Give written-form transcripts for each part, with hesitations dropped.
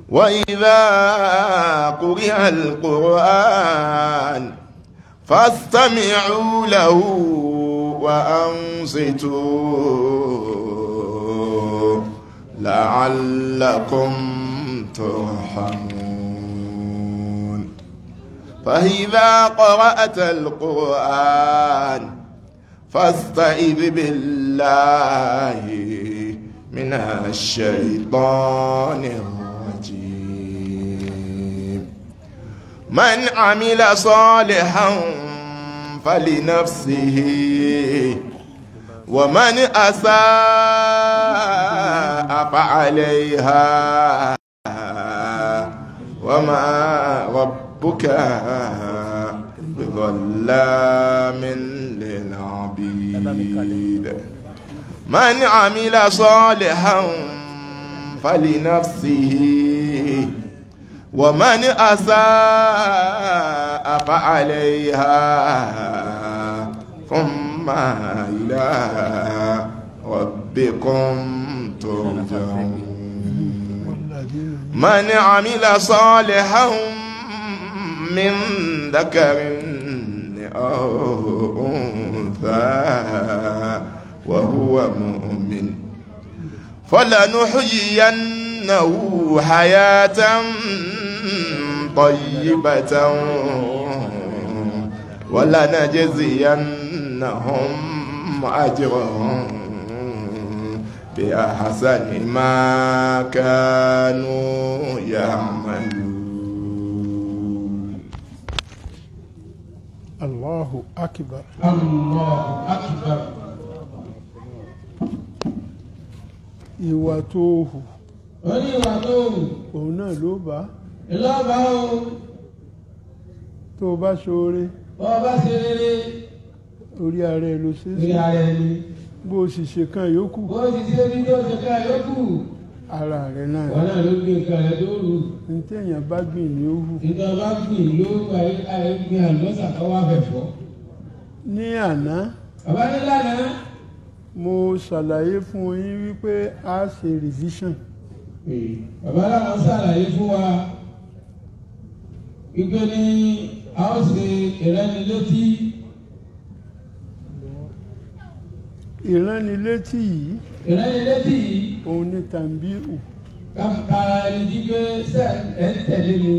وإذا قرئ القرآن فاستمعوا له وأنصتوا لعلكم ترحمون. فإذا قرأت القرآن فاستعذ بالله من الشيطان الرجيم. من عمل صالحا فلنفسه ومن أساء فعليها وما ربك بظلام للعبيد. من عمل صالحا فلنفسه ومن أساء فعليها ثم إلى ربكم ترجعون. من عمل صالحا من ذكر أو أنثى وهو مؤمن فلنحيينه حياة طيبة ولنجزينهم أجرهم بأحسن ما كانوا يعملون. الله أكبر. الله أكبر. Ìwà tó hù. Ó ní ìwà tó hù. Òun náà ló bá. Ìlọ́ba o. Tó o bá ṣoore. Bó o bá ṣe rere. Orí ara ẹ ló ṣe é sí. Orí ara ẹni. Bó o sì ṣe kan yòókù. Bó o sì ṣe bí tó ṣe kan yòókù. Ara rẹ náà. Wọn náà ló gbé nǹkan rẹ tó rù. Ní téèyàn bá gbìn ní ó hù. Nítorí bá gbìn ló àyè gbìn àlùbọ́sà kọ́ wá fẹ̀ fọ́. Ní àná. Bàbá ní lánàá. Mo ṣàlàyé fún yín wípé a ṣe revision. Bàbá làwọn ṣàlàyé fún wa wípé ní a ó ṣe ìránnilétí. Ìránnilétí yìí. Ìránnilétí yìí. Òun ni tàǹbíù. Kára ẹni jí pé ṣé ẹ ń tẹ̀lé mi.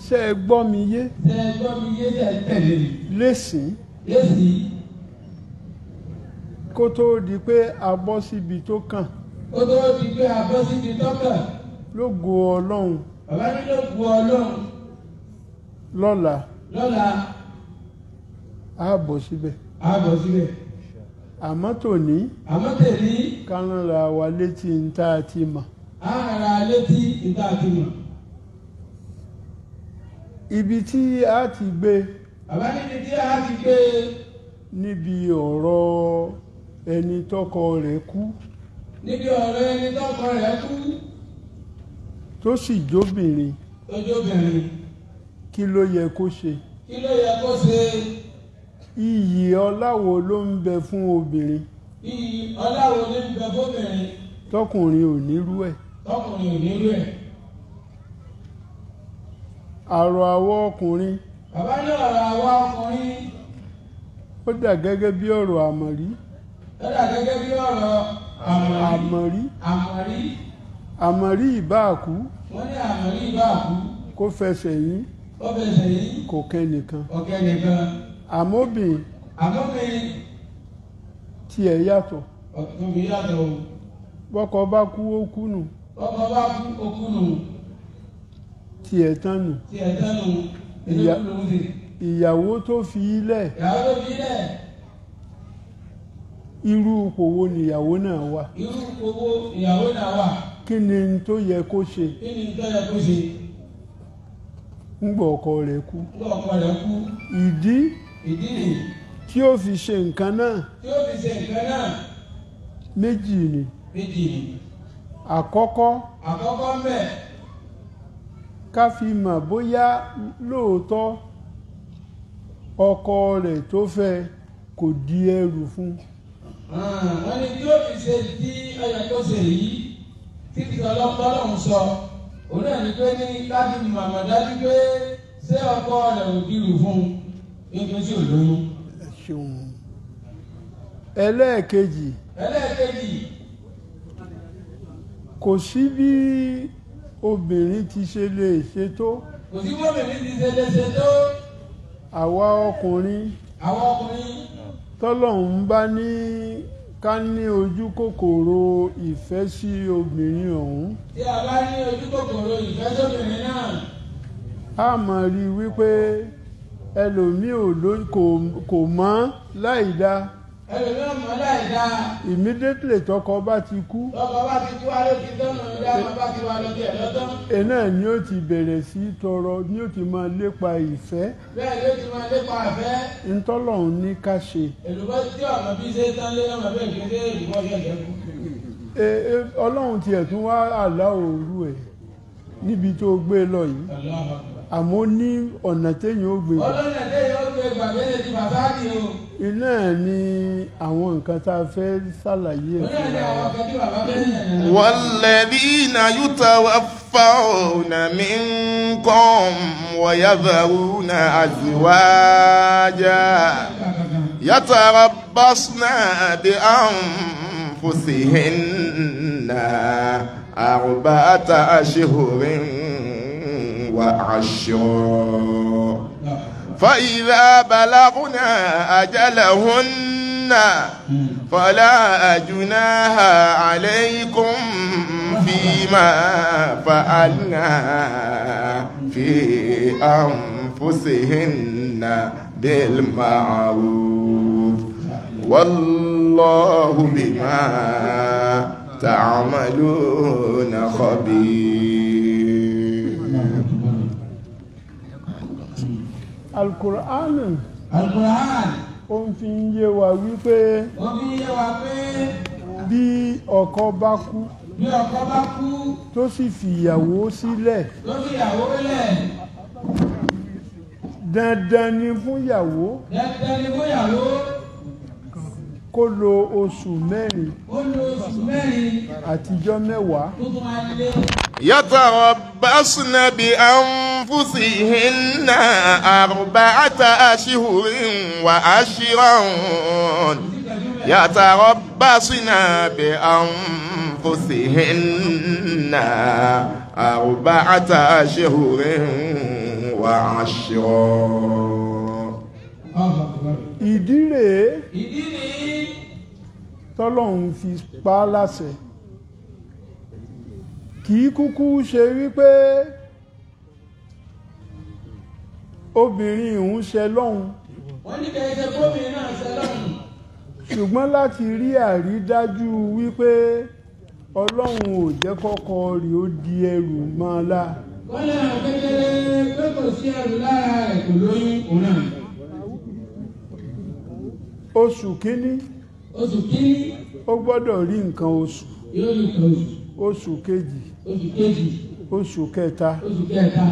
Ṣé ẹ gbọ́ mi yé? Ṣé ẹ gbọ́ mi yé, ṣé ẹ ń tẹ̀lé mi? Lẹ́sìn. Lẹ́sìn. Kó tó di pé a bọ́ síbi tó kàn. Kó tó di pé a bọ́ síbi tó kàn. Lógo Ọlọ́run. Bàbá ní lógo Ọlọ́run. Lọ́la. Lọ́la. A bọ̀ síbẹ̀. A bọ̀ síbẹ̀. Àmọ́ tòní. Àmọ́ tèmi. Ká ránra wa létí ń tá a ti mọ̀. Á ránra létí ń tá a ti mọ̀. Ibi tí a ti gbé. Bàbá níbi tí a ti gbé. Níbi ọ̀rọ̀ ẹni tọ́kọ rẹ̀ kú. Níbi ọ̀rọ̀ ẹni tọ́kọ rẹ̀ kú. Tó sì jóbìnrin. Tó jóbìnrin. Kí ló yẹ kó ṣe? Kí ló yẹ kó ṣe? Iyì ọlá wo ló ń bẹ fún obìnrin? Iyì ọlá wo ló ń bẹ fóbìnrin? Tọkùnrin ò nírú ẹ̀. Tọkùnrin ò nírú ẹ̀. Àrò àwọ̀ ọkùnrin. Bàbá ní ọ̀rọ̀ àwọ̀ ọkùnrin. Ó dà gẹ́gẹ́ bí ọ̀rọ̀ àmọ̀rí. Ó dà gẹ́gẹ́ bí ọ̀rọ̀ àmọ̀rí. Àmọ̀rí. Àmọ̀rí ìbáàkú. Wọ́n ní àmọ̀rí ìbáàkú. Kó fẹsẹ̀ yín. Kó fẹsẹ̀ yín. Kò kẹ́nìkan. Kò kẹ́nìkan. Àmọ́bìn. Àmọ́bìn. Tiẹ̀ yàtọ̀. Tóbi yàtọ̀ o. Bọ́kọ bá kú ó kú nù. Bọ́kọ bá kú ó kú nù. Tiẹ̀ tán nù. Tiẹ̀ tán nù. Ìyàwó tó fi í lẹ̀. Ìyàwó tó fi í lẹ̀. Irú ipò wo nìyàwó náà wà? Irú ipò wo ìyàwó náà wà? Kí ni n tó yẹ kó ṣe? Kí ni n tó yẹ kó ṣe? Ńgbà ọkọ rẹ̀ kú. Ńgbà ọkọ rẹ̀ kú. Ìdí. Ìdí nì. Tí ó fi ṣe nǹkan náà. Tí ó fi ṣe nǹkan náà. Méjì ni. Méjì ni. Àkọ́kọ́. Àkọ́kọ́ ń bẹ. Ká fi mọ̀ bóyá lóòótọ́ ọkọ rẹ̀ tó fẹ́ kò di ẹrù fún. Wọ́n ní tí ó fi ṣe tí ó yẹ kó ṣe yìí títí ọlọ́pàá lòún sọ. Òun náà ní pé ní láti màmá dájú pé ṣé ọkọ rẹ̀ ò dirù fún un pé sí òlóyún. Ẹ ṣeun. Ẹlẹ́ẹ̀kejì. Ẹlẹ́ẹ̀kejì. Kò sí bí obìnrin ti ṣe lè ṣe tó. Kò sí bí obìnrin ti ṣe lè ṣe tó. Àwa ọkùnrin. Àwa ọkùnrin. Tọ́lọ́hun bá ní ká ní ojú kòkòrò ìfẹ́ sí obìnrin ọ̀hún. Tí a bá ní ojú kòkòrò ìfẹ́ sóbìnrin náà. A máa rí i wípé ẹlòmíì kò mọ̀ láì dá. Ẹlòmíì ò mọ̀ láì dá. Immediately tọkọ bá ti kú. Tọkọ bá ti kú aló ti tán nù dá wọn bá ti wá lọ tiẹ̀ lọ́tọ́. Iná ni ó ti bẹ̀rẹ̀ sí tọrọ ni ó ti máa lépa ìfẹ́. Bẹ́ẹ̀ ló ti máa lépa ìfẹ́. Ntọ́lọ́hun ní ká ṣe. Èlùbọ́ tí ọ̀nà bí ṣe tán lé lọ́mọ bẹ́ẹ̀ kí ṣe èlùbọ́ ṣẹ̀ṣẹ̀ kú. Ọlọ́run tiẹ̀ tún wá àlá òru ẹ̀ níbi tó gbé lọ yìí. Àmọ́ ní ọ̀nà téèyàn ó gbé. Ọlọ́nà téèyàn ó gbé gbàgbé ti fàsáàdì o. Iná ni àwọn nǹkan tá a fẹ́ ṣàlàyé ẹ̀ fún wa. Walladhina yutawaffawna minkum wa yadharuna azwaja yatarabbasna bi anfusihinna arba'ata ashhurin wa 'ashra. فإذا بلغنا أجلهن فلا جناح عليكم فيما فعلنا في أنفسهن بالمعروف والله بما تعملون خبير. Al-Qur'an. Al-Qur'an. Ó ń fi yé wa wípé. Ó fi yé wa pé. Bí ọkọ bá kú. Bí ọkọ bá kú. Tó sì fìyàwó sílẹ̀. Tó fìyàwó lẹ̀. Dandan ni fún ìyàwó. Dandan ni fún ìyàwó. Kó lo oṣù mẹ́rin. Ó lo oṣù mẹ́rin. Àtijọ́ mẹ́wàá. Tó tún máa lé. يتربصن بأنفسهن 4 أشهر وعشرا يتربصن بأنفسهن 4 أشهر وعشرا. Ìdí rèé Ìdí nìyí tọ́lọ́hun fi pa á láṣẹ. Kì í kúkú ṣe wípé obìnrin ìhún ṣe lọ́hun. Wọ́n ní kẹ́kẹ́ ṣe gómìnà náà ṣe lọ́hun. Ṣùgbọ́n láti rí àrídájú wípé Ọlọ́run ò jẹ́ kọ́kọ́ rí ó di ẹrù mọ́ la. Wọ́n lè hàn kékeré pé kò sí ẹrù lára rẹ̀ kò lóyún òun náà. Oṣù kínní. Oṣù kínní. Ó gbọ́dọ̀ rí nǹkan oṣù. Yóò rí nǹkan oṣù. Oṣù kejì. Oṣù kejì. Oṣù kẹta. Oṣù kẹta.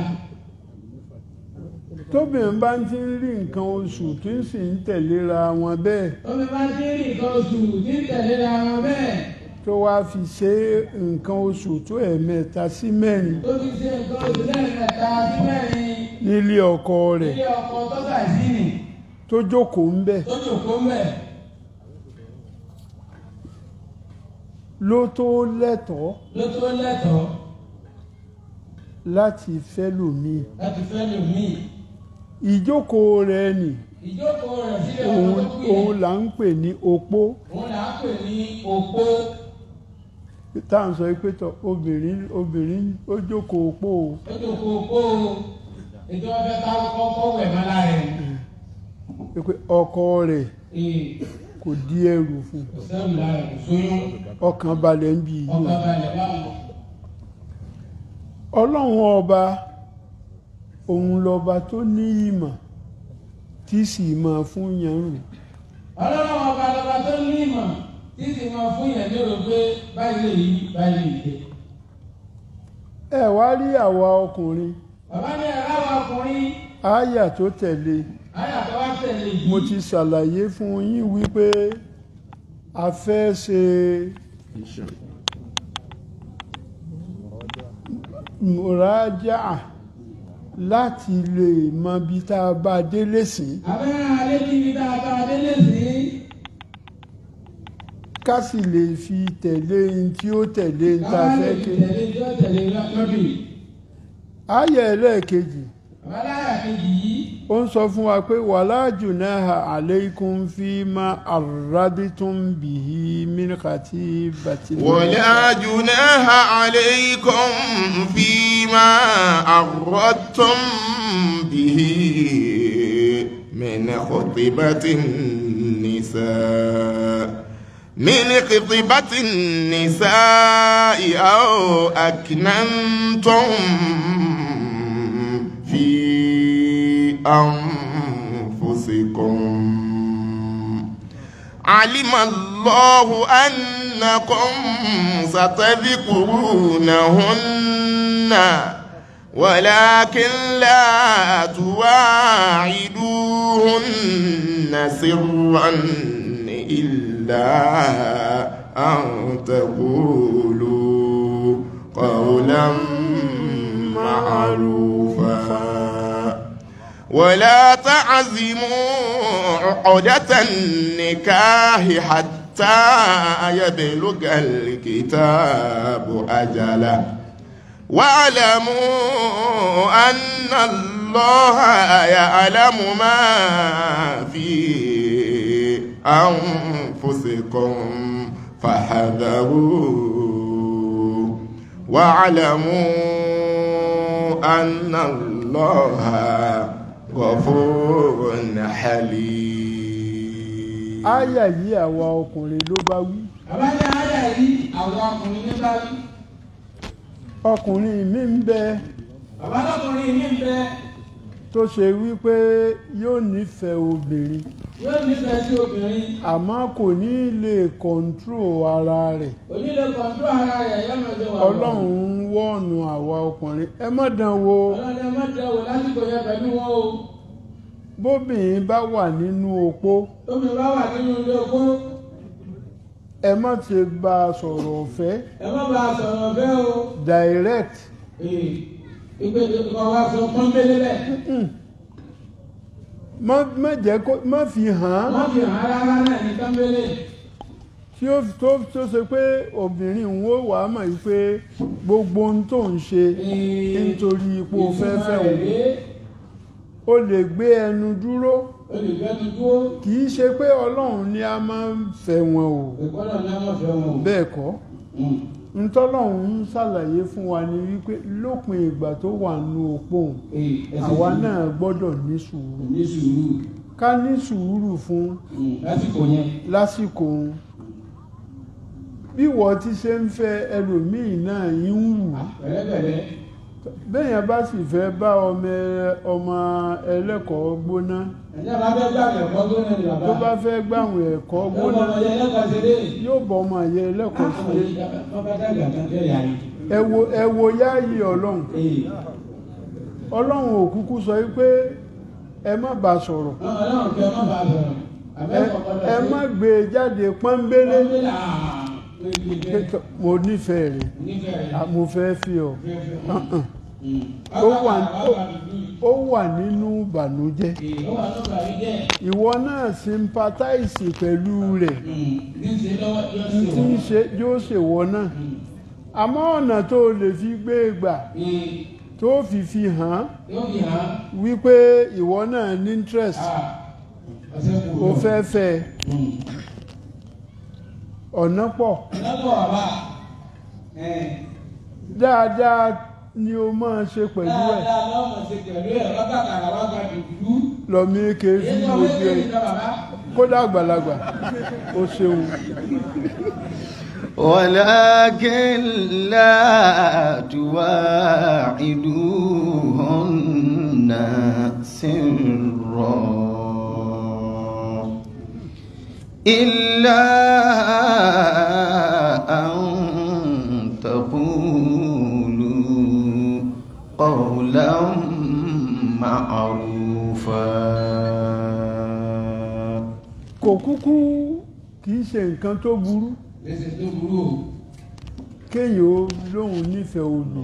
Tóbìnrin bá ti ń rí nǹkan oṣù tí ń sì ń tẹ̀léra wọn bẹ́ẹ̀. Tóbìnrin bá ti ń rí nǹkan oṣù tí ń tẹ̀léra wọn bẹ́ẹ̀. Tó wá fi ṣe nǹkan oṣù tó ẹ̀ẹ̀mẹ́ta sí mẹ́rin. Tó fi ṣe nǹkan oṣù lẹ́ẹ̀mẹ́ta sí mẹ́rin. Nílé ọkọ rẹ̀. Nílé ọkọ tó ṣàìsí nì. Tó jókòó ń bẹ̀. Tó jókòó ń bẹ̀. Ló tó lẹ́tọ̀ọ́. Ló tó lẹ́tọ̀ọ́. Láti fẹ́ lòmíì. Láti fẹ́ lòmíì. Ìjókòó rẹ̀ nì. Ìjókòó rẹ̀ sílẹ̀ ọkọ tó kú yẹn. Òun là ń pè ní opó. Òun là ń pè ní opó. Tá à ń sọ pé tọ obìnrin ó jókòó opó o. Ó jókòó opó o. Ètò ọbẹ̀ ká kọ́kọ́ wẹ̀ mọ́ lára ẹ̀. Pé ọkọ rẹ̀ kò di ẹrù fún. Kò sẹ́rù lára kò sóyún. Ọkàn balẹ̀ ń bi yìí. Ọkàn balẹ̀ báwọn. Ọlọ́run ọba òun lọba tó ní ìmọ̀ tí sì máa fún yẹn rò. Ọlọ́run ọba lọba tó ní ìmọ̀ tí sì máa fún yẹn lérò pé báyìí lè yí báyìí lè yí. Ẹ wá rí àwa ọkùnrin. Bàbá ní ẹ̀rọ àwa ọkùnrin. Àyà tó tẹ̀lé. Àyà tó wá tẹ̀lé yìí. Mo ti ṣàlàyé fún yín wípé a fẹ́ ṣe mùrájà láti lè mọ bí tá a bá délé sí. Abẹ́rẹ́ alẹ́ níbi tá a bá délé sí. Ká sì lè fi tẹ̀lé n tí ó tẹ̀lé n tá a fẹ́ ké. Tẹ̀lé tí ó tẹ̀lé lọ́dún yìí. Ayé ẹlẹ́ẹ̀kejì. Babaláyà kejì yìí. Ó ń sọ fún wa pé wala junaha alaykum fima arradtum bihi min khatibati. Wala junaha alaykum fima arradtum bihi min khutbati nisa. من خطبة النساء أو أكننتم في أنفسكم علم الله أنكم ستذكرونهن ولكن لا تواعدوهن سرا إلا أن تقولوا قولا معروفا ولا تعزموا عقدة النكاح حتى يبلغ الكتاب أجله واعلموا أن الله يعلم ما في أنفسكم فاحذروا واعلموا أن الله غفور حليم. Àyà yìí àwa ọkùnrin ló bá wí. Bàbá ní àyà yìí àwọn ọkùnrin ló bá wí. Ọkùnrin mi ń bẹ. Bàbá lọ́kùnrin mi ń bẹ. Tó ṣe wípé yóò nífẹ̀ẹ́ obìnrin. Yóò nífẹ̀ẹ́ sí obìnrin. Àmọ́ kò ní lè kọ̀ǹtró ara rẹ̀. Kò ní lè kọ̀ǹtró ara rẹ̀ yóò máa ṣe wà. Ọlọ́run ń wọ́ọ̀nù àwa ọkùnrin ẹ má dán wò. Ọlọ́run ẹ má dán wò lásìkò yẹn pẹ̀lú wọn o. Bóbìnrin bá wà nínú opó. Tóbìnrin bá wà nínú ilé opó. Ẹ má ti bá a sọ̀rọ̀ ọ̀fẹ́. Ẹ má bá a sọ̀rọ̀ ọ̀fẹ́ o. Direct. Ìgbésẹ̀ kọ́ wa sọ pọ́nbélé bẹ́ẹ̀. Má jẹ́ kó má fi hàn án. Má fi hàn rárá náà ní pọ́nbélé. Tí ó tó ṣe pé obìnrin òun ó wà á mọ̀ wípé gbogbo ohun tó ń ṣe nítorí ipò fẹ́fẹ́ òun. O lè gbé ẹnu dúró. O lè gbé ẹnu dúró. Kì í ṣe pé Ọlọ́run ni a máa ń fẹ́ wọn o. Ìkọ́lọ̀ ni a máa fẹ́ wọn o. Bẹ́ẹ̀ kọ́. Ntọ́lọ́hún ń ṣàlàyé fún wa ni wípé lópin ìgbà tó wà nù òpó òun àwa náà gbọ́dọ̀ ní sùúrù. Ní sùúrù. Ká ní sùúrù fún. Lásìkò yẹn. Lásìkò òun. Bí wọ́n ti ṣe ń fẹ́ ẹlòmíì náà yín ń wù. Pẹ̀lẹ́pẹ̀lẹ́. Bẹ́ẹ̀yàn bá sì fẹ́ bá ọmọ ẹlẹ́kọ̀ọ́ gbóná. Ẹ̀jẹ̀ bá fẹ́ gbàwé ẹ̀kọ́ gbóná ni bàbá. Tó bá fẹ́ gbàwé ẹ̀kọ́ gbóná. Yóò bọ ọmọ ẹ̀yẹ ẹlẹ́kọ̀ọ́ sílé. Ẹ wo yáàyè Ọlọ́run. Ọlọ́run ò kúkú sọ pé ẹ má bá sọ̀rọ̀. Ẹ má gbé e jáde pọ́nbélé. Mo nífẹ̀ẹ́ rẹ̀, mo fẹ́ fi ọ. Ó wà nínú ìbànújẹ́. Ìwọ náà sympathize pẹ̀lú rẹ̀. N tí ń ṣe yóò ṣèwọ náà. Àmọ́ ọ̀nà tó lè fi gbé e gbà tó fi hàn wípé ìwọ náà ní interest o fẹ́ fẹ́ ọ̀nà pọ̀. Dáadáa ni o máa ṣe pẹ̀lú ẹ̀. Dáadáa ló máa ṣe pẹ̀lú ẹ̀ wákàtàrà wákàtí dúdú. Lọ́mí ké fi ojú ẹ̀ kódà àgbàlagbà o ṣeun. ولكن لا تواعدوهن سرا إلا أن تقولوا قولا معروفا. Kò kúkú kì í ṣe nǹkan tó burú. Kéèyàn ó lóun nífẹ̀ẹ́ obì.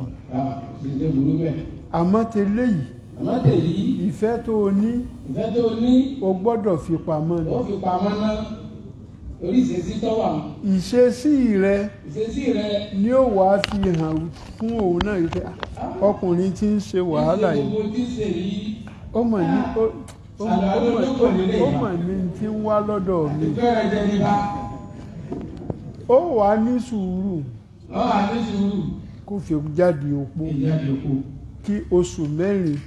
Àmọ́ tẹ́lẹ̀ yìí. Ìfẹ́ tó o ní. O gbọ́dọ̀ fi pamọ́ ni. Ó fi pamọ́ náà. Orí ìṣesí tó wà. Ìṣesí rẹ. Ni ó wàá fi hàn fún òun náà wípé ọkùnrin tí ń ṣe wàhálà yìí. Ó mọ̀ ní ó mọ̀ ní tí ń wá lọ́dọ̀ mi. Ó wàá ní sùúrù. Kó fi jáde òpó. Kí oṣù mẹ́rin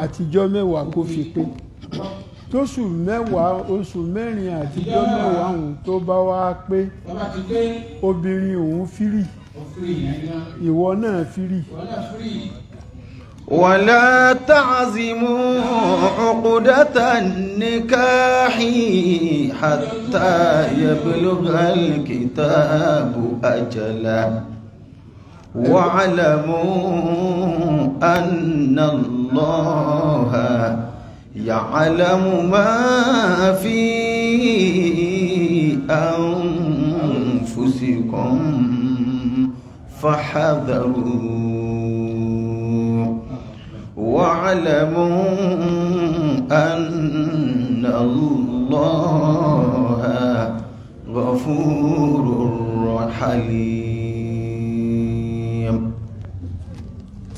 àtijọ́ mẹ́wàá kó fi pé. Tóṣù mẹ́wàá oṣù mẹ́rin àtijọ́ mẹ́wàá òun tó bá wá pé obìnrin òun fírì ìwọ náà fírì. ولا تعزموا عقدة النكاح حتى يبلغ الكتاب أجله واعلموا أن الله يعلم ما في أنفسكم فاحذروا واعلموا أن الله غفور حليم.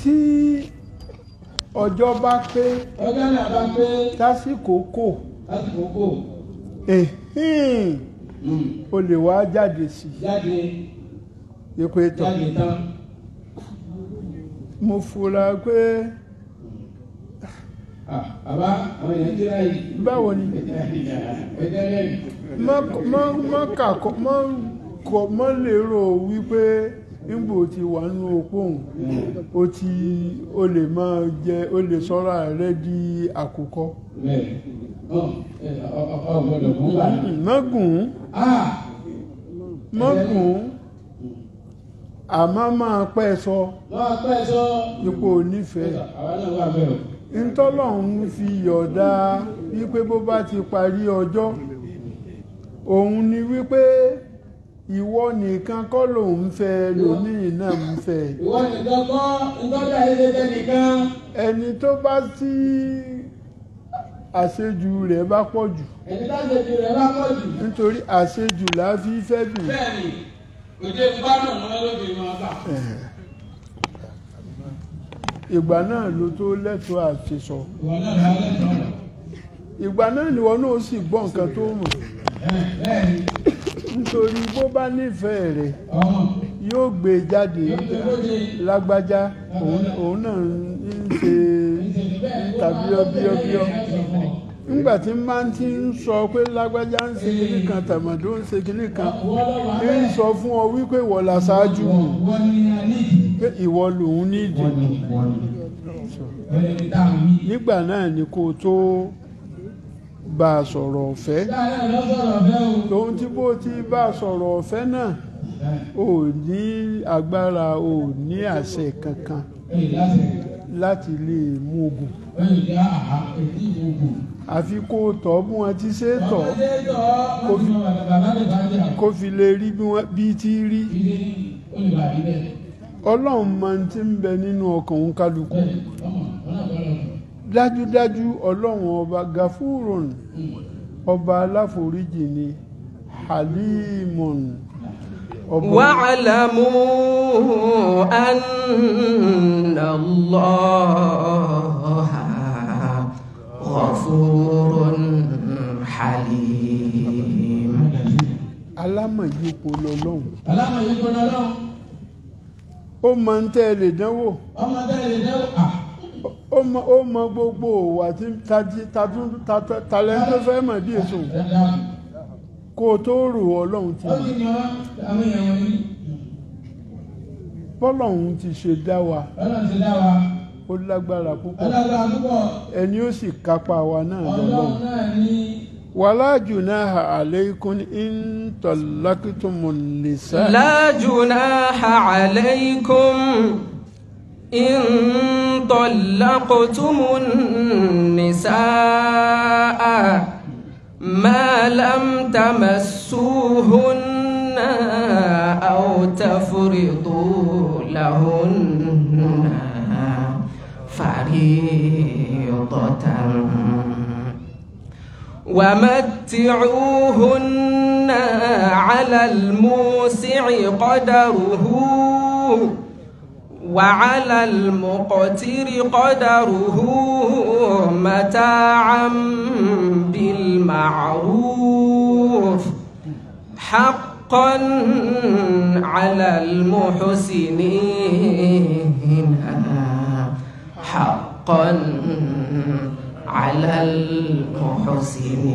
Tí ọjọ́ bá pé tásìkò kò o lè wá jáde sí ipò ètò. Mo fura pé báwo ni má lérò wípé nígbò tí wà nínú opó òun o ti o lè máa jẹ o lè sọ́ra rẹ di àkùkọ. Mọ́gùn mọ́gùn àmọ́ máa pẹ́ sọ ipò onífẹ̀ẹ́ ntọ́lọ́hún fi yọ̀ọ̀dá wípé bó bá ti parí ọjọ́ òun ni wípé ìwọ nìkan kọ́ lòun fẹ́ lòmíì náà ń fẹ́. Ìwọ nìkan kọ́ ntọ́jà ẹ̀ṣẹ̀ nìkan. Ẹni tó bá sí àṣejù rẹ̀ bá pọ̀ jù. Ẹni tó àṣejù rẹ̀ bá pọ̀ jù. Nítorí àṣejù là fi fẹ́ bì. Bẹ́ẹ̀ni, òde gbádùn wọn lóde wọn bá. Ìgbà náà ló tó lẹ́tọ̀ọ́ àṣesọ. Ìwọ náà ló lẹ́tọ̀ọ́. Ìgbà náà ni wọn náà sì gbọ́ nǹkan tó mọ̀. Bẹ́ẹ̀ni. Nítorí bó bá nífẹ̀ẹ́ rẹ̀ yóò gbé jáde lágbájá òun náà ń ṣe tàbí ọbíọbíọ. Nígbà tí máa ti ń sọ pé lágbájá ń ṣe kinní kan tàmàdó ń ṣe kinní kan ń sọ fún ọ wípé ìwọ la ṣáájú pé ìwọ lòun nídìí. Nígbà náà ni kó tó bá a sọ̀rọ̀ ọ̀fẹ́. Tòun tí bó ti bá a sọ̀rọ̀ ọ̀fẹ́ náà ò ní agbára ò ní àṣẹ kankan láti lè mú ogun. Àfi kó tọ́ bí wọ́n ti ṣe tọ́ kó fi lè rí bí ti rí. Ọlọ́run máa ti ń bẹ nínú ọkàn òun kálukú. Dájúdájú Ọlọ́run ọba Gafurun ọba aláforíjì ni Halimun. Wa'lamu anna Allaha ghafurun halim. Alámọ̀yípo lọ́lọ́run. Alámọ̀yípo lọ́lọ́run. Ó mọ ń tẹ́ lè dánwò. Ọmọ tẹ́ lè dánwò. Ó mọ gbogbo òwà tí talẹ́ tó fẹ́ mọ̀ bí èso kó o tó rò Ọlọ́run ti mọ̀. Bọ́lọ́run ti ṣe dá wa ó lágbára púpọ̀ ẹni ó sì kápá wa náà lọ́lọ́run. Wala junaha alaykum in talaqtumun nisa. La junaha alaykum. إن طلقتم النساء ما لم تمسوهن أو تفرضوا لهن فريضة ومتعوهن على الموسع قدره وعلى المقتر قدره متاعا بالمعروف حقا على المحسنين حقا على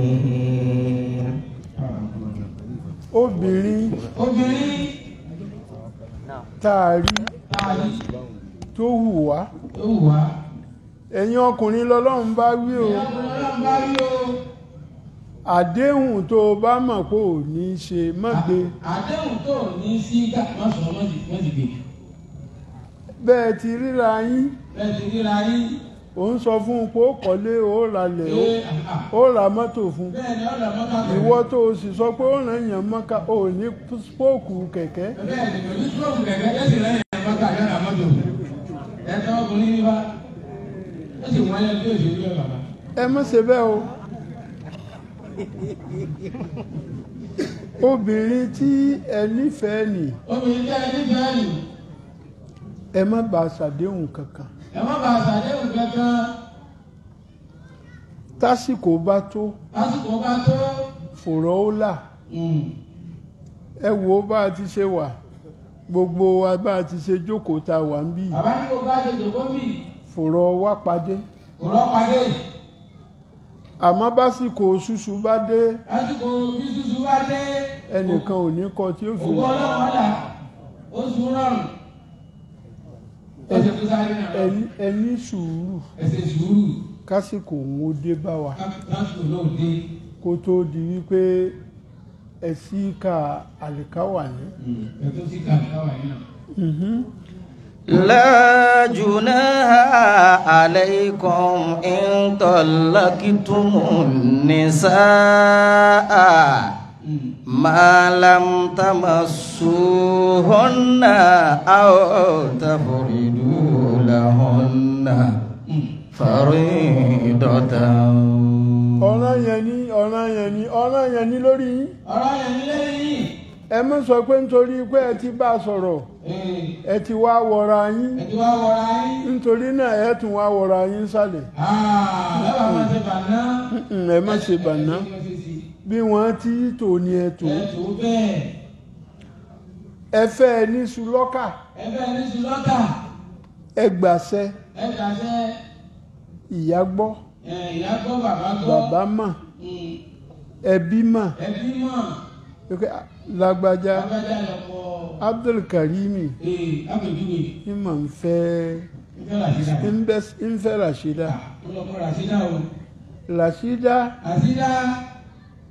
المحسنين. Obìnrin tá a rí tó hùwà, ẹ̀yin ọkùnrin lọ́lọ́run bá wí o, àdéhùn tó o bá mọ̀ pé ò ní ṣe má gbé. Àdéhùn tó ò ní sí má sọ má sì gbé. Bẹ́ẹ̀ ti ríra yín, ò ń sọ fún un pé ó kọ́lé, ó ralẹ̀, ó ra mọ́tò fún un. Ìwọ tó o sì sọ pé ó ràn yàn mọ́ka, ò ní spóòkù kẹ̀kẹ́. Bẹ́ẹ̀ ni kò ní spóòkù kẹ̀kẹ́, yóò sì ràn yàn mọ́ka, yóò ra mọ́tò fún un. Ẹ̀tọ́ ọkùnrin ní bá ó sì wọ́n yẹn bí òṣèlú ẹ̀ bàbá. Ẹ má ṣe bẹ́ẹ̀ o. Obìnrin tí ẹ nífẹ̀ẹ́ nì. Obìnrin tí ẹ nífẹ̀ẹ́ nì. Ẹ má bàa ṣàdéhùn kankan. Ẹ má bàa ṣàdéhùn kankan. Tásìkò bá tó. Tásìkò bá tó. Fòrọ̀ ó là. Ẹ wo bá a ti ṣe wà, gbogbo wa bá a ti ṣe jókòó ta wà ń bí. Bàbá ní gbogbo àti jókòó bì. Fòrọ̀ wá padé. Fòrọ̀ padé. Àmọ́ básìkò ṣúṣú bá dé. Básìkò bí ṣúṣú bá dé. Ẹnìkan ò ní kọ tí ó fi. Ògbó ọlọ́wọ́ là ó sùn rọrùn. Ẹ ní sùúrù. Ẹ ṣe sùúrù. Kásìkò òun ó dé bá wa. Kásìkò náà dé. Kó tó di wípé ẹ sí ka àlìkáwà ní. Ẹ tó sí ka àlìkáwà ní náà. لا جناح عليكم إن طلقتم النساء ما لم تمسوهن أو تفرضوا لهن فريضة. Ọ̀ràn yẹn ni, ọ̀ràn yẹn ni, ọ̀ràn yẹn ni lórí yín. Ọ̀ràn yẹn ni lórí yín. Ẹ má sọ pé nítorí pé ẹ ti bá a sọ̀rọ̀, ẹ ti wá wọra yín. Ẹ ti wá wọra yín. Nítorí náà ẹ tún wá wọra yín sálẹ̀. Ẹ bá má ṣe bàná. Ẹ má ṣe bàná. Bí wọ́n ti tò ní ẹ tò. Ẹ tò bẹ́ẹ̀. Ẹ fẹ́ ẹ ní sùlọ́kà. Ẹ fẹ́ ẹ ní sùlọ́kà. Ẹ gbàṣẹ. Ẹ gbàṣẹ. Ìyá gbọ́. Ìyá gbọ́, bàbá gbọ́. Bàbá mọ̀. Ẹbí mọ̀. Ẹbí mọ̀. Lágbájá Abdulkarimi ní mà ń fẹ́ ń fẹ́ Ràṣídà. Ràṣídà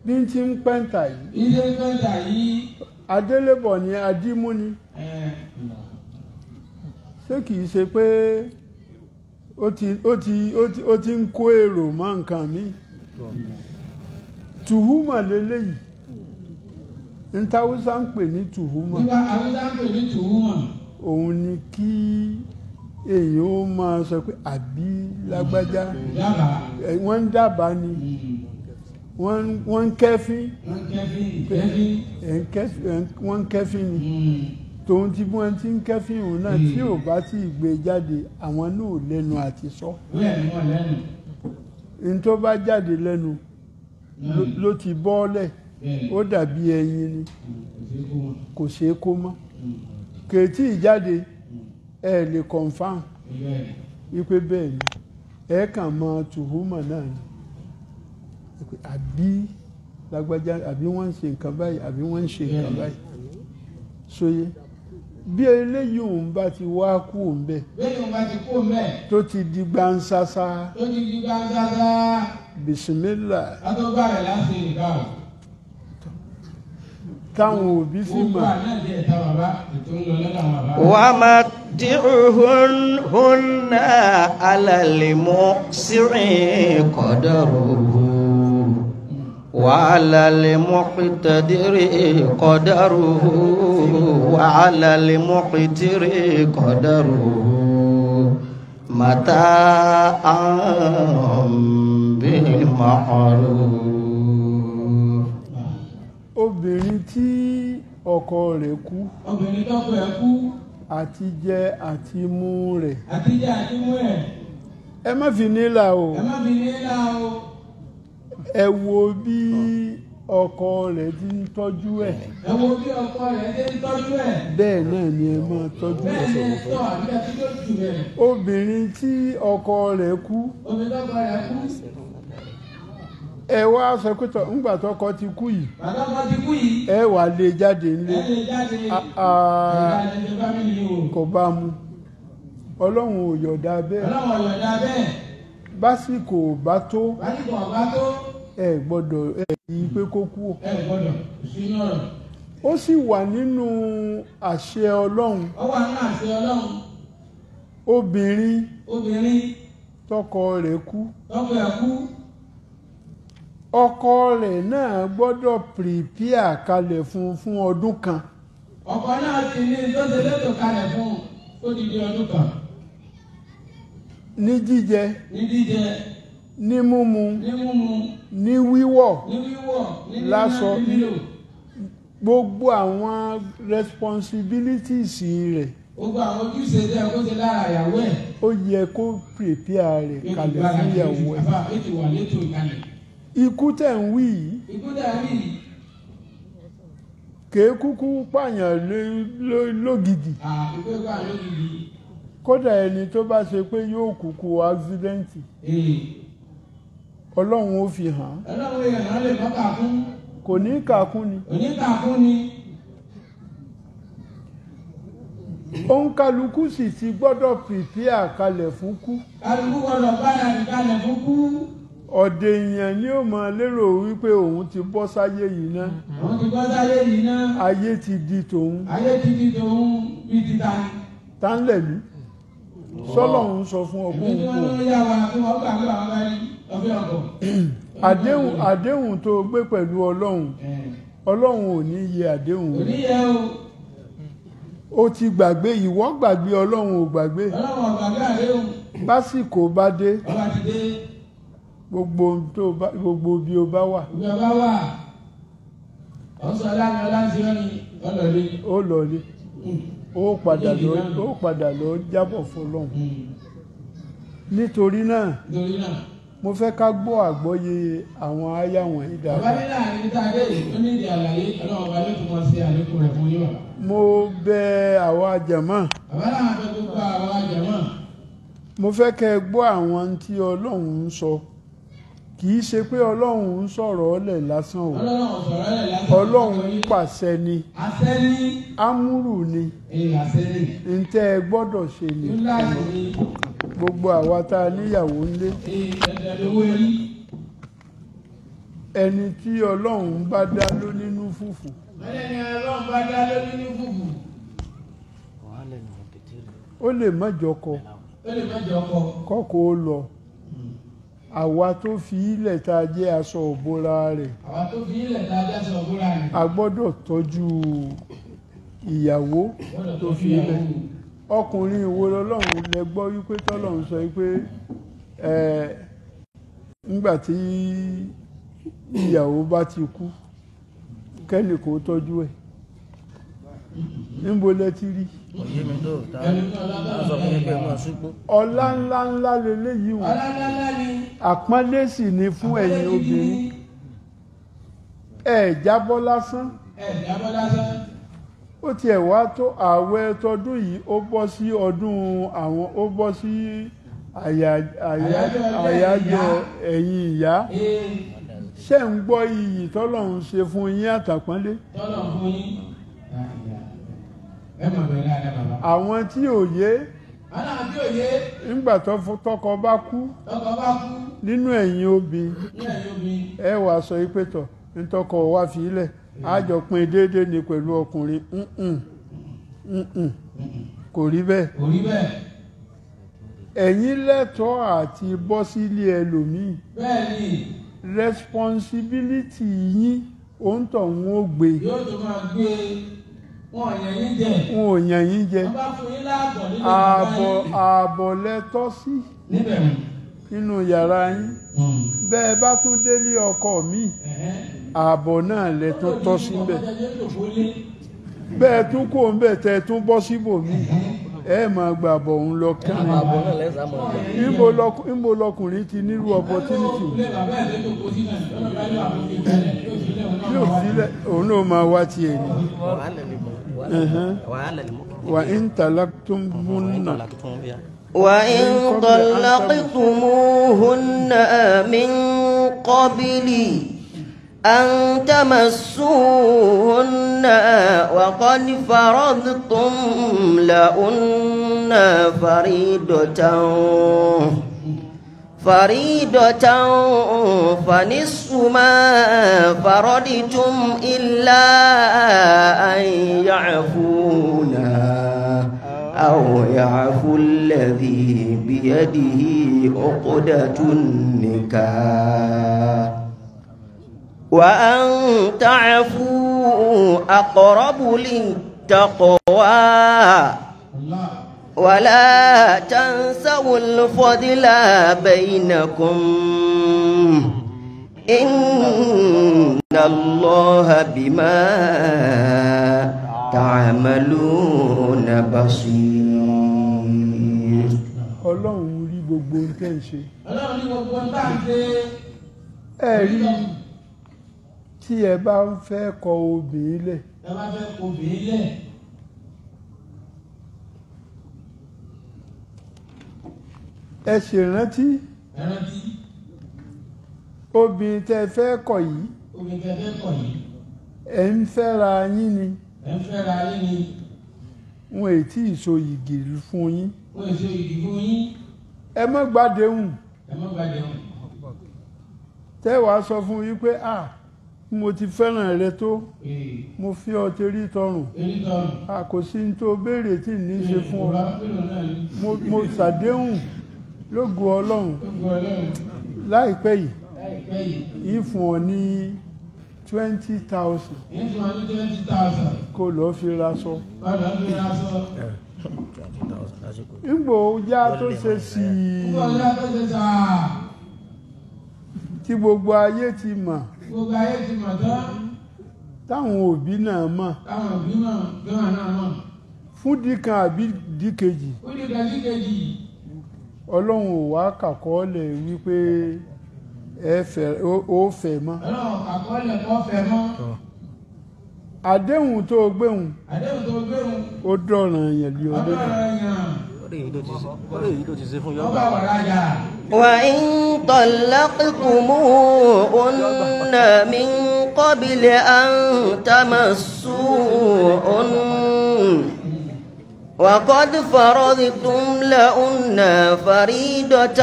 bí n ti ń pẹ́ǹtà yìí, Adélébọ̀ ni Adímú ni. Ṣé kìí ṣe pé ó ti ń kó èrò mọ́ nǹkan mi? Tùhúmọ̀ lélẹ́yìí. Ntàwùsá ń pè ní tùhúmọ̀. Nígbà Haúsá ń pè ní tùhúmọ̀. Òun ni kí èèyàn ó máa sọ pé àbí lágbájá. Wọ́n ń dábàá ni. Wọ́n ń kẹ́fín. Wọ́n ń kẹ́fín ni. Tòun tí wọ́n ti ń kẹ́fín òun náà tí ò bá tí ì gbé jáde, àwọn náà ò lẹ́nu àti sọ. N tó bá jáde lẹ́nu ló ti bọ́ọ́lẹ̀. Ó dàbí ẹyin ni, kò ṣeé kó mọ́. Kèétí ìjáde ẹ lè confam wípé bẹ́ẹ̀ ni, ẹ kàn mọ tùhúmọ̀ náà ni. Àbí lágbájá, àbí wọ́n ń ṣe nǹkan báyìí, àbí wọ́n ń ṣe nǹkan báyìí. Sóye bí eléyìí òun bá ti wá kú òun bẹ́ẹ̀. Bẹ́ẹ̀ òun bá ti kú òun bẹ́ẹ̀. Tó ti di gbansasa. Tó ti di gbansasa. Bisimilá. Látó bá rẹ̀ láti ìgbà o. Táwọn òbí sì mọ̀. ومتعهن على الموسع قدره وعلى المقتدر قدره وعلى المقتر قدره متاعا بالمعروف. Obìnrin tí ọkọ rẹ̀ kú, obìnrin tọ́kọ ẹ̀ kú, àti jẹ àti mu rẹ̀, àti jẹ àti mu rẹ̀, ẹ má fi nílà o, ẹ má fi nílà o. Ẹ wo bí ọkọ rẹ̀ ti ń tọ́jú ẹ̀, ẹ wo bí ọkọ rẹ̀ ti ń tọ́jú ẹ̀, bẹ́ẹ̀ náà ni ẹ máa tọ́jú ẹ̀. Bẹ́ẹ̀ ni ẹ tọ́ àbí ẹ ti tó jù rẹ̀. Obìnrin tí ọkọ rẹ̀ kú, obìnrin tọ́kọ rẹ̀ kú, ẹ wá sọ pé tọ ńgbà tọkọ ti kú yìí, bàtà ọkọ ti kú yìí, ẹ wà lè jáde nílé, ẹ lè jáde, kò bá mu. Ọlọ́run ò yọ̀dá bẹ́ẹ̀. Ọlọ́run ò yọ̀dá bẹ́ẹ̀. Básìkò bá tó, básìkò bá tó, ẹ gbọ́dọ̀ ẹ yí pé kó kú. Ẹ gbọ́dọ̀ sínú ọ̀rọ̀. Ó sì wà nínú àṣẹ Ọlọ́run. Ó wà nínú àṣẹ Ọlọ́run. Obìnrin, obìnrin tọkọ rẹ̀ kú, tọkọ ẹ̀ kú, ọkọ rẹ̀ náà gbọ́dọ̀ pìrìpíà kalẹ̀ fún ọdún kan. Ọkọ náà ti ní tó ṣe létò kalẹ̀ fún odidi ọdún kan. Ní jíjẹ, ní jíjẹ, ní mímu, ní mímu, ní wíwọ̀, ní wíwọ̀, ní láṣọ, lílò, gbogbo àwọn responsibilities rẹ̀. Gbogbo àwọn ojúṣe tẹ́ kó ṣe lára ìyàwó ẹ̀. Ó yẹ kó pìrìpíà rẹ̀ kalẹ̀ fún ìyàwó ẹ̀. Ó ti wà létò kalẹ̀. Ikú tẹ̀ ń wí yìí, ikú tẹ̀ ń wí yìí, kèé kúkú pààyàn lógidì. Ikú pààyàn lógidì. Kódà ẹni tó bá ṣe pé yóò kúkú ásídẹ́ǹtì, Ọlọ́run ó fi hàn. Ọlọ́run èèyàn lè mọ́ kàkún. Kò ní kàkún ni. Kò ní kàkún ni. Òǹkàlùkù sì ti gbọ́dọ̀ pìpìà kalẹ̀ fún kú. Kálukú gbọ́dọ̀ bára kalẹ̀ fún kú. Ọ̀dẹ̀ èèyàn ni ó máa lérò wípé òun ti bọ́ sáyé yìí ná. Òun ti bọ́ sáyé yìí ná. Ayé ti di tòun. Ayé ti di tòun bíi ti ta. Tá ń lẹ̀ mí. Sọ́lọ́run sọ fún ọkùnrin kò. Èmi tí wọ́n ló yá wa kí wọ́n gbà pé àwọn bá rí ọ̀fẹ́ ọkọ̀. Àdéhùn tó gbé pẹ̀lú Ọlọ́run. Ọlọ́run ò ní yẹ àdéhùn. Kò ní yẹ o. Ó ti gbàgbé, ìwọ gbàgbé, Ọlọ́run ò gbàgbé. Ọlọ́run ò gbàgbé àdéhùn. Básìkò bá dé. Ọba ti dé. Gbogbo bí o bá wà. Bí o bá wà, ọ̀sán ọlá ni ọlá ń ṣe ọ́ ni ọlọ́lé. Ó lọlé. Ó padà lọ jábọ̀ fọlọ́hun. Nítorí náà, mo fẹ́ ká gbọ́ àgbọ́yé àwọn àyá wọ̀nyí dáadáa. Bàbá nílà ní tàdé yìí, ó ní ìdí àlàyé, Ọlọ́run ọba ló tún mọ̀ sí àlékún rẹ̀ fún yín bàbá. Mo bẹ̀ àwa jàmá. Bàbá náà fẹ́ gbogbo àwa jàmá. Mo fẹ́ kẹ́ ẹ gbọ́ àwọn tí Ọlọ́run ń sọ. Kì í ṣe pé Ọlọ́run ń sọ̀rọ̀ ọlẹ̀ lásán o. Ọlọ́run ń pàṣẹ ni. Àṣẹ ni. Ámúrù ni. Àṣẹ ni. Ntẹ́ ẹ gbọ́dọ̀ ṣe ni. Gbogbo àwa tá a níyàwó ńlé. Ẹni tí Ọlọ́run bá dá ló nínú fùfù. Ẹni Ọlọ́run bá dá ló nínú fùfù. Ó lè má jọkọ. Ó lè má jọkọ. Kọ́kọ́ ó lọ. Àwa tó fi ilẹ̀ tá a jẹ́ aṣọ òbora rẹ̀. Àwa tó fi ilẹ̀ tá a jẹ́ aṣọ òbora rẹ̀. A gbọ́dọ̀ tọ́jú ìyàwó tó fi ilẹ̀. Ọkùnrin wo lọ́lọ́run lẹ gbọ́ wípé tọ́lọ́run sọ wípé nígbà tí ìyàwó bá ti kú kẹ́nì kò tọ́jú ẹ̀. Níbo lẹ ti rí? Ọlá ńlá ńlá leléyìí wò. Àpọ́nlé sì ni fún ẹ̀yin obìnrin. Ẹ jábọ́ lásán. Ó tiẹ̀ wá tó ààwẹ̀ tọdún yìí, ó bọ́ sí ọdún àwọn, ó bọ́ sí àyájọ́ ẹ̀yin ìyá. Ṣé ń gbọ́ iyì tọ́lọ́run ṣe fún yín àtàpọ́nlé? Tọ́lọ́run fún yín. Àwọn tí ò yé, nígbà tọkọ bá kú nínú ẹ̀yin obìnrin, ẹ wàá sọ pé tọ̀ ntọkọ wa fi ilẹ̀ àjọ pín déédéé ni pẹ̀lú ọkùnrin. Kò rí bẹ́ẹ̀. Ẹ̀yin lẹ́tọ̀ọ́ àti bọ́ sílé ẹlòmíì. Bẹ́ẹ̀ni. Responsibility yín òun tọ̀ ń ó gbé. Yóò tó máa gbé wọn yàn yín jẹ. Wọn ò yàn yín jẹ. Wọ́n bá fún yín láàbọ̀ nínú yàrá yín. Ààbọ̀ lẹ tọ́ sí. Níbẹ̀. Nínú yàrá yín. Bẹ́ẹ̀ bá tún délé ọkọ mi, ààbọ̀ náà lẹ tún tọ́ síbẹ̀. Bẹ́ẹ̀ tún kò ń bẹ̀ tẹ́ tún bọ́ síbòmí. Ẹ máa gbà bọ̀ ń lọ kánrin. Níbo lọkùnrin ti nírú opportunity? Yóò sílẹ̀, òun náà máa wá tiẹ̀ ni. Wà ń talaqtumuhunna. وإن طلقتموهن من قبل أن تمسوهن وقد فرضتم لهن فريضة فنصف ما فرضتم إلا أن يعفون أو يعفو الذي بيده عقدة النكاح وأن تعفوا أقرب للتقوى ولا تنسوا الفضل بينكم إن الله بما تعملون بصير. Ọlọ́run rí gbogbo ohun tẹ́ ń ṣe. Ọlọ́run rí gbogbo ohun tá ń ṣe. Ẹ rí tí ẹ bá ń fẹ́ kọ obìnrin lẹ̀. Ẹ bá fẹ́ kọ obìnrin lẹ̀. Ẹ ṣèrántí. Ẹ rántí. Obìnrin tẹ́ fẹ́ kọ yìí. Obìnrin tẹ́ fẹ́ kọ yìí. Ẹ ń fẹ́ra yín ni. Ẹ ń fẹ́ra yín ni. Wọn ò tí ì so yìgì fún yín. Wọn ò so yìgì fún yín. Ẹ má gbàdéhùn. Ẹ má gbàdéhùn. Tẹ́ wàá sọ fún yín pé à mo ti fẹ́ràn rẹ tó. Mo fi ọ torí tọrùn. A kò sí ní tó béèrè tí ní í ṣe fún ọ. Mo ṣàdéhùn lógo Ọlọ́run láìpẹ́ yìí. Yìí fún ọ ní 20,000. Yìí fún ọ ní 20,000. Kó lọ fi raṣọ. Kó lọ fi raṣọ. Ngbò ya tó ṣe sí i. Ngbò ya tó ṣe sáà. Tí gbogbo ayé ti mọ̀. Gbogbo ayé ti mọ̀ tán. Táwọn òbí náà mọ̀. Táwọn òbí mọ̀, gbọ́n náà mọ̀. Fún díkan àbí díkejì. Fún díkan díkejì. Ọlọ́run ò wá kàkọ́ọ́lẹ̀ wípé ẹ fẹ́ ó fẹ́ mọ́. Ọlọ́run kàkọ́ọ́lẹ̀ kọ́ fẹ́ mọ́. Àdéhùn tó gbéhùn. Àdéhùn tó gbéhùn. Ó dọ̀ràn yẹn lé ọdún. Ó dọ̀ràn yẹn. وإن طلقتموهن من قبل أن تمسوهن وقد فرضتم لهن فريضة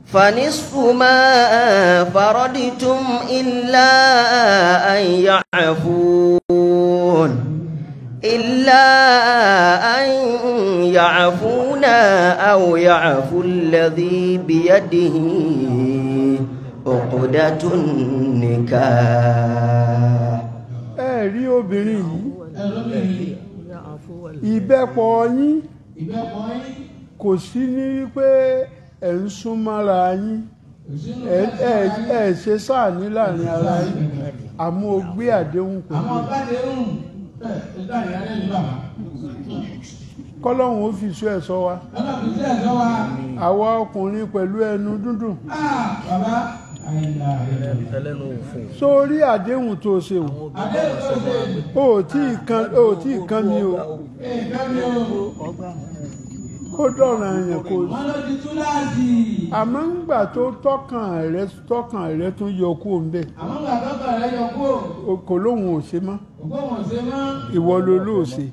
فنصف ما فرضتم إلا أن يعفون أو يعفو الذي بيده عقدة النكاح. Ẹ rí obìnrin yìí, ìbẹ́pọ̀ yín kò sí ní wípé ẹ̀ ń súnmọ́ra yín, ẹ ṣe sáà ní láàrin ara yín, àmọ́ o gbé àdéhùn pẹ̀lú. Kọ́lọ́hún ó fi sọ ẹ̀ sọ wa. Àwa ọkùnrin pẹ̀lú ẹnu dúndùn. Sórí àdéhùn tó ṣe o, ò tí ì kan mi o, ó dọ̀ràn yẹn kò. Àmọ́ ńgbà tó tọkàn rẹ tún yọ kúrò ńbẹ̀. Kò lóhùn ò ṣe mọ́. Ìwọ ló ló ṣe.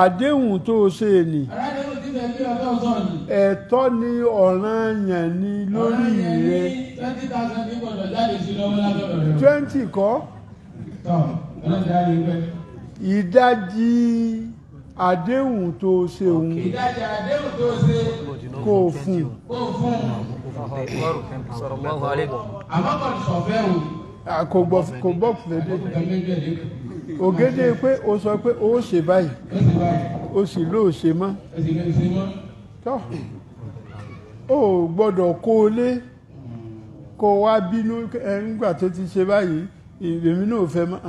Àdéhùn tó ṣe ni. Ẹ̀tọ́ ni ọ̀ranyàn ni lórí rẹ. 20 kọ́. Ìdajì àdéhùn tó ṣe òun. Ìdajì àdéhùn tó ṣe. Kò fún. Àmọ́ kò sọ̀fẹ́ o. Kò gbọ́ fẹ́dé. Ògèdè pé o sọ pé o ṣe báyìí, o sì lóò ṣe mọ́. Tọ́, o gbọ́dọ̀ kó o lé kó o wá bínú nígbà tó ti ṣe báyìí, èmi náà fẹ́ mọ́.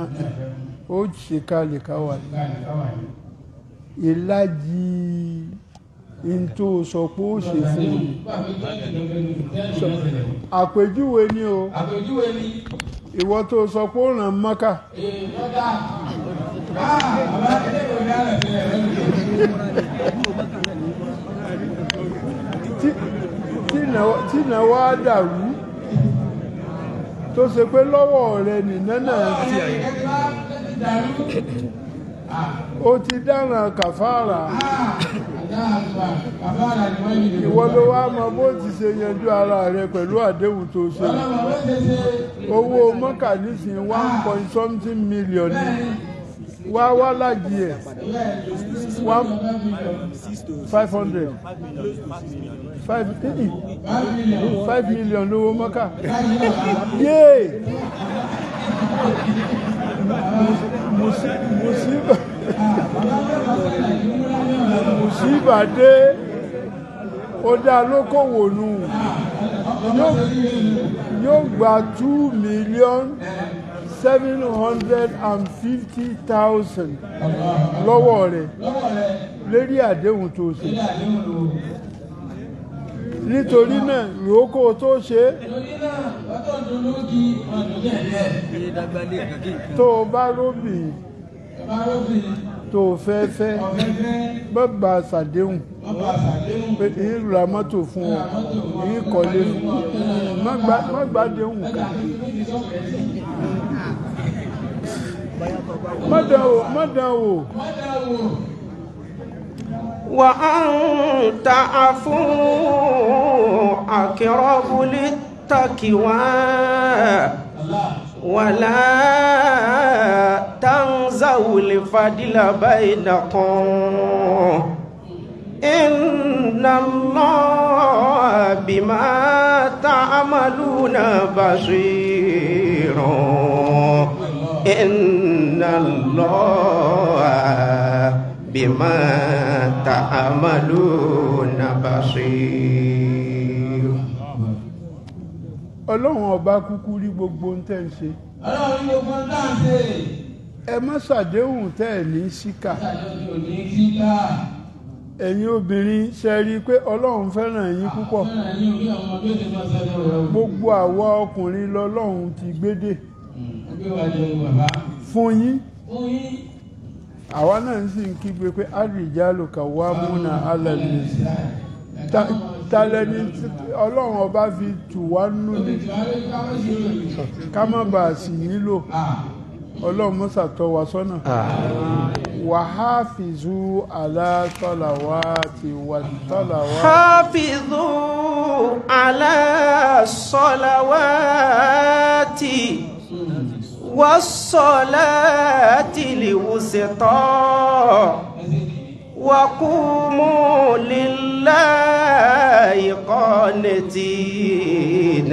Ó ṣe kalẹ̀ ká wà ní. Ìlàjì n tó sọ pé ó ṣe fún mi. Àpèjúwe ni o. Àpèjúwe ni. Ìwọ tó sọ pé ó ràn Mọ́kà. Tí ìnáwó á dàrú tó ṣe pé lọ́wọ́ rẹ nìna náà ti ó ti dáràn kàfàrà. Ìwọ ló wá mọ bó ti ṣe yanjú ara rẹ pẹ̀lú àdéhùn tó ṣe. Owó Mọ́kà nísìnyí 1.something million ni wá wá lájì ẹ̀ 500 5 million lówó Mọ́kà. Yéè! Mùsíbà dé, ó dá lókòwò nù, yóò gba 2,750,000 lọ́wọ́ rẹ̀ lérí àdéhùn tó ṣe. Nítorí náà ìrókò tó ṣe tó bá róbì tó fẹ́ fẹ́ bàbá ṣàdéhùn pé ìrà mọ́tò fún ọ, ìkọ̀lé fún ọ, má gbàdéhùn ká. Má dán wò. وأن تعفوا أقرب للتقوى ولا تنسوا الفضل بينكم إن الله بما تعملون بصير إن الله بما تعملون بصير. Ọlọ́run ọba kúkú rí gbogbo ń tẹ́ ń ṣe. Ọlọ́run rí gbogbo ń tẹ́ ń ṣe. Ẹ má ṣàdéhùn tẹ́ ẹ̀ ní síkà. Ẹ̀yin obìnrin ṣe rí i pé Ọlọ́run fẹ́ràn yín púpọ̀. Gbogbo àwa ọkùnrin lọ́lọ́run ti gbédè fún yín. Àwa náà sì ń kígbe pé àrìjálù kàwámúnà alẹ́ talẹ́ni Ọlọ́run ọba fi tù wá nù ní ká má bàa sì nílò. Ọlọ́run mọ́sà tọ́ wa sọ́nà. Wàháfìzú aláṣọ́làwátì wàtọ́làwátì. Háfìzú aláṣọ́làwátì wàṣọ́láàtì lìwùsẹ̀tọ́ وقوموا لله قانتين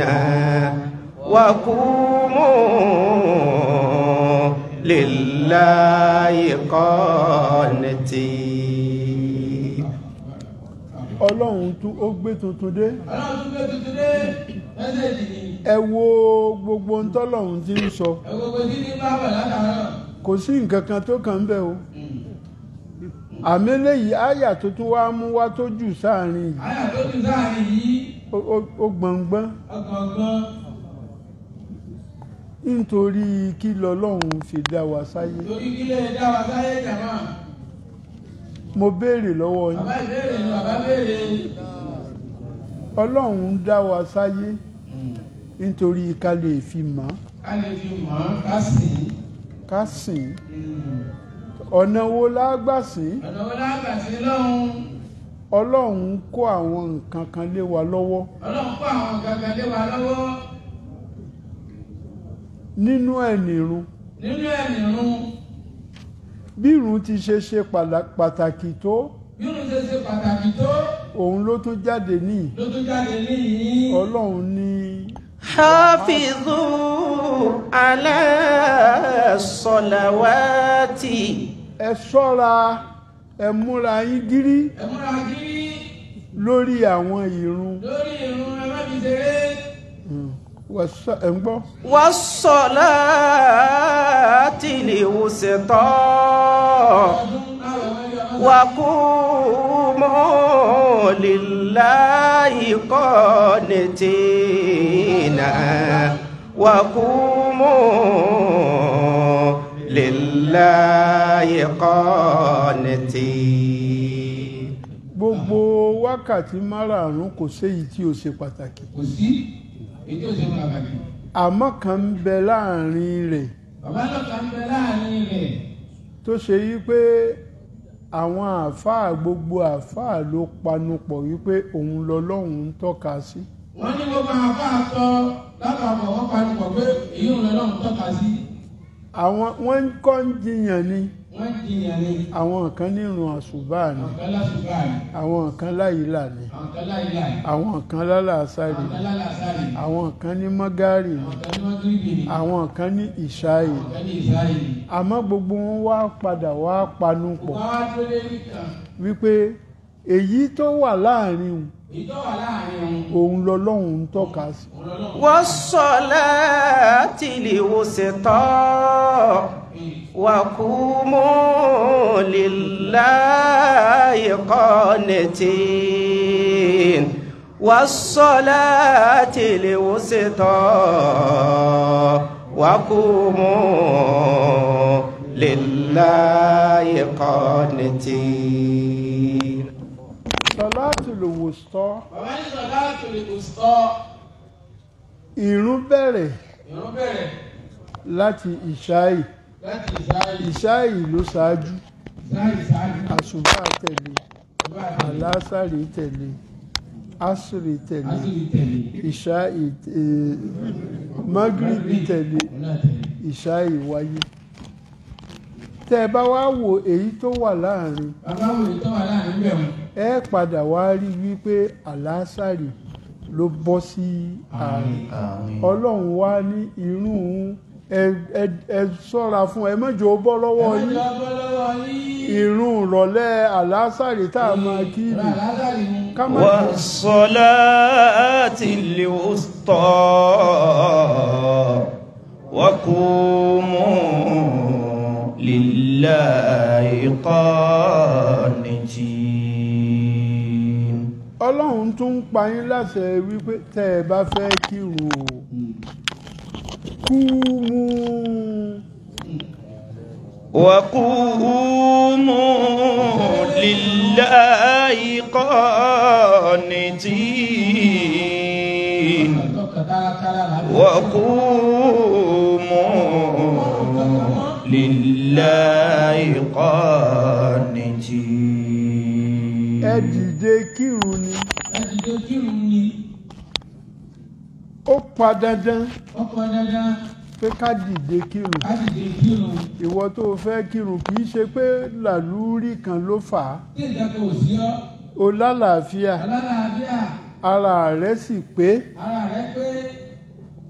وقوموا لله قانتين. Ọlọ́run tún ó gbé tuntun dé. Ọlọ́run tún gbé tuntun dé. Ẹ wo gbogbo ohun tọ́lọ́run ti ń sọ. Ẹ wo gbogbo tí ní bá bọ̀ látàárọ̀. Kò sí nǹkan kan tó kàn ń bẹ̀ o. Àmì eléyìí àyà tó tún wá mú wá tó jù sáàrin yìí. Àyà tó jù sáàrin yìí. Ó gbọ̀ngbọ́n. Ó gbọ̀ngbọ́n. Nítorí kí lọ́lọ́run fi dá wa sáyé. Torí kí lè dá wa sáyé jàmá. Mo béèrè lọ́wọ́ yín. Bàbá ìbéèrè ni bàbá béèrè. Ọlọ́run dá wa sáyé nítorí ká lè fi mọ̀. Ká lè fi mọ̀ ká sìn. Ká sìn. Ọ̀nà wo la gbà sìn? Ọ̀nà wo la gbà sìn lọ́hùn? Ọlọ́run kó àwọn nǹkan kan lé wa lọ́wọ́. Ọlọ́run kó àwọn nǹkan kan lé wa lọ́wọ́. Nínú ẹ̀ nìrun. Nínú ẹ̀ nìrun. Bí ìrun ti ṣe ṣe pàtàkì tó. Bí òun ṣe ṣe pàtàkì tó. Òun ló tún jáde níyì. Ló tún jáde níyì. Ọlọ́run ní. Hafizu ala salawati. Ẹ ṣọ́ra, ẹ múra yín gírí. Ẹ múra gírí. Lórí àwọn ìrun. Lórí ìrun ẹ má fi ṣeré. Ẹ ń gbọ́. Was-salati li-wusta. Wa qumu lillahi qanitina. Wa qumu lillahi qanitin. Gbogbo wákàtí márààrún kò séyìí tí ó ṣe pàtàkì. Kò sí èyí tí ó ṣe pàtàkì. Àmọ́ kan ń bẹ láàrin rẹ̀. Bàbá náà kan ń bẹ láàrin rẹ̀. Tó ṣe yí pé àwọn àáfàá gbogbo àáfàá ló panupọ̀ wípé òun lọ́lọ́run ń tọ́ka sí. Wọ́n ní gbogbo àáfàá sọ lápapọ̀ wọ́n panupọ̀ pé èyí òun lọ́lọ́run tọ́ka sí. Àwọn wọ́n ń kọ́ ń jiyàn ni. Wọ́n jiyàn ni. Àwọn kan ní ìrun àsùbá ni. Àwọn kan lásùbá ni. Àwọn kan láyìlà ni. Àwọn kan láyìlà ni. Àwọn kan lálàásárì. Àwọn kan lálàásárì. Àwọn kan ní mọ́gárì ni. Àwọn kan ní mọ́gírìbì ni. Àwọn kan ní ìṣáì. Àwọn kan ní ìṣáì ni. Àmọ́ gbogbo wọn wá padà wá panupọ̀. Wọ́n wá tó lérí kan. Wípé èyí tó wà láàrin òun. Èyí tó wà láàrin òun. Òun lọ́lọ́run ń tọ́ka sí. Was-salati li-wusta. Wa qumu lillahi qanitin. Was-salati li-wusta. Wa qumu lillahi qanitin. Salatul wusta. Bàbá ní salatul wusta. Ìrun bẹ̀rẹ̀. Ìrun bẹ̀rẹ̀. Láti ìṣáì. Láti ìṣáì. Ìṣáì ló ṣáájú. Ìṣáì ṣáájú. Àsùbá tẹ̀lé. Àlásàrì tẹ̀lé. Asìrì tẹ̀lé. Asìrì tẹ̀lé. Ìṣáì Mágírìbì tẹ̀lé. Ìṣáì wáyé. Tẹ́ ẹ bá wá wo èyí tó wà láàrin. Bàbá wo èyí tó wà láàrin bẹ̀ wọ́n. Ẹ padà wá rí wípé àlásàrì ló bọ́ sí àárín. Ọlọ́run wá ní irú ẹ ṣọ́ra fún ẹ má jẹ́ ó bọ́ lọ́wọ́ yín. Ìrun ìrọ̀lẹ́ àlásàrì tá a máa kí ni. Was-salati li-wusta. Wa qumu lillahi qanitin. Ọlọ́run tún ń pa yín láṣẹ wípé tẹ́ ẹ bá fẹ́ kírun o. Kúmú. Wa qumu lillahi qanitin. Wa qumu lillahi qanitin. Ẹ dìde kírun ni. Ẹ dìde kírun ni. Ó pa dandan. Ó pa dandan. Pé ká dìde kírun. Ká dìde kírun. Ìwọ tó fẹ́ kírun kì í ṣe pé làlúrí kan ló fà á. Tí nǹkan kò sí ọ. O lálàáfíà. O lálàáfíà. Ara rẹ sì pé. Ara rẹ pé.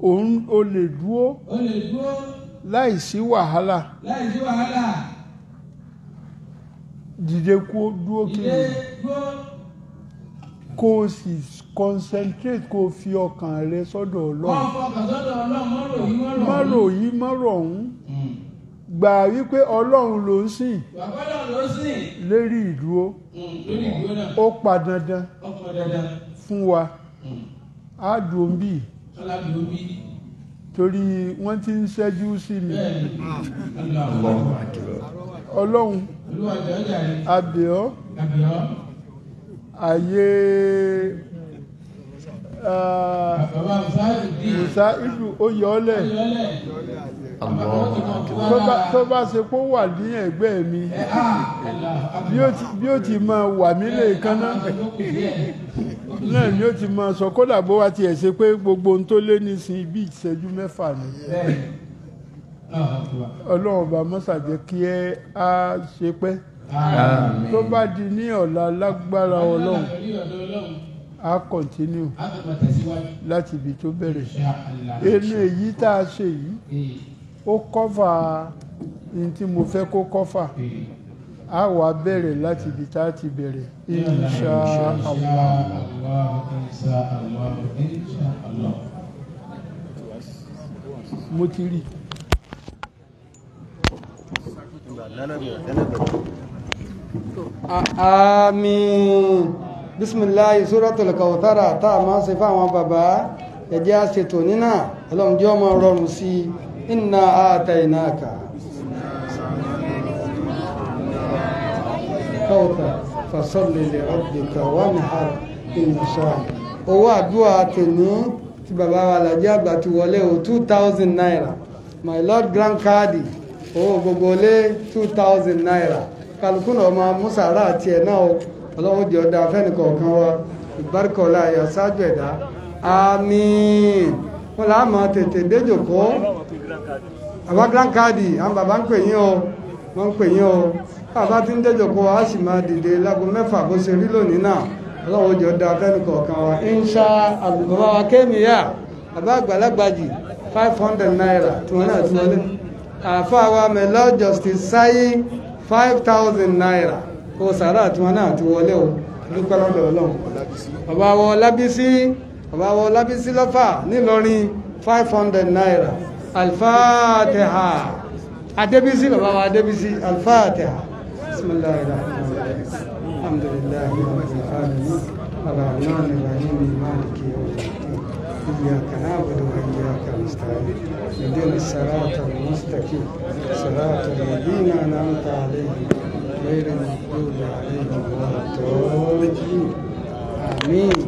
Òun o lè dúró. O lè dúró. Láì sí wàhálà. Láì sí wàhálà. Dìde kú dúró kírun. Dìde dúró. Kó o sì concentrate, kó o fi ọkàn rẹ sọ́dọ̀ Ọlọ́run. Kó o fọkàn sọ́dọ̀ Ọlọ́run, má ròyìn má rọ̀hún. Gbà wípé Ọlọ́run ló ń sìn. Gbà pé Ọlọ́run ló ń sìn. Lérí ìdúró. Lórí ìdúró náà. Ó pa dandan. Ó pa dandan. Fún wa. Á dùn bí. Ọlá dùn bí. Torí wọ́n ti ń ṣẹ́jú sí mi. Bẹ́ẹ̀ni. Ọlọ́run. Olúwa jọ̀ọ́ jàre. A bẹ̀ ọ́. A bẹ̀ ọ́. Àyè Musa Idu Oyọlẹ̀. Tó bá ṣe pé ó wà ní ẹ̀gbẹ́ mi, bí ó ti máa wà mí lẹ́ẹ̀kan náà ni ó ti máa sọ, kódà bó wá tiẹ̀ ṣe pé gbogbo ohun tó lé nísìnyí bí ìṣẹ́jú mẹ́fà ni. Ọlọ́run ọba mọ́sà jẹ́ kí ẹ á ṣe pẹ́. Tó bá di ní ọ̀la lágbára Ọlọ́run, a kọ̀ntínú láti ibi tó bẹ̀rẹ̀. Inú èyí tá a ṣe yìí, ó kọ́fà ní tí mo fẹ́ kó kọ́fà. A wà bẹ̀rẹ̀ láti ibi tá a ti bẹ̀rẹ̀, insha Allah. Mo ti rí. Àmín. Bisimilahi suratul Kawthara tá a máa ń ṣe fáwọn bàbá, ẹ̀jẹ̀ àṣetò nínà Ọlọ́run jẹ́ ọmọ rọrùn sí i. Inna atainaka Kawthar fasalli li rabbika wanhar inna shani. Owó àdúrà tèmi tí bàbá wa Alhaji àgbà ti wọlé o, 2000 naira. My Lord Grand Kadi, owó gbogbo lé 2000 naira. Kálukú náà ọmọ musara àti ẹ̀ náà o. Ọlọ́run jẹ́ ọ̀dà afẹ́nìkọ̀ọ̀kan wa, ìbárikọ̀ọ́lá ayọ̀ ṣáájú ẹ̀dá. Àmín. Wọn là á mọ tètè déjòkó. Bàbá Grand Kadi, àwọn bàbá ń pè yín o, wọ́n ń pè yín o. Bàbá tí ń déjòkó, a sì máa dìde láago 6 bó ṣe rí lónìí náà. Ọlọ́run jẹ́ ọ̀dà afẹ́nìkọ̀ọ̀kan wa. Insha Allah. Bàbá wa kémìyà, bàbá àgbàlagbàjì, 500 naira tí wọ́n náà ti wọlé. Àáfàá wa Mẹ́lọ́ Justice Sáyé, 5000 naira. Kó sàrà tí wọn náà ti wọlé o, dúpẹ́ lọ́dọ̀ Ọlọ́run. Bàbá wọ Lábísí, bàbá wọ Lábísí lọ́fà nílọrin, 500 naira. Alfatiha. Adébísí, bàbá wa Adébísí, Alfatiha. Bismillahir rahmanir rahim. Alhamdulillahi rabbil alamin. Arrahmanir rahim. Maliki yawmiddin. Iyyaka na'budu wa iyyaka nasta'in. Ihdina as-siratal mustaqim. Siratal ladina an'amta alayhim. غير المغضوب عليهم ولا الضالين. آمين.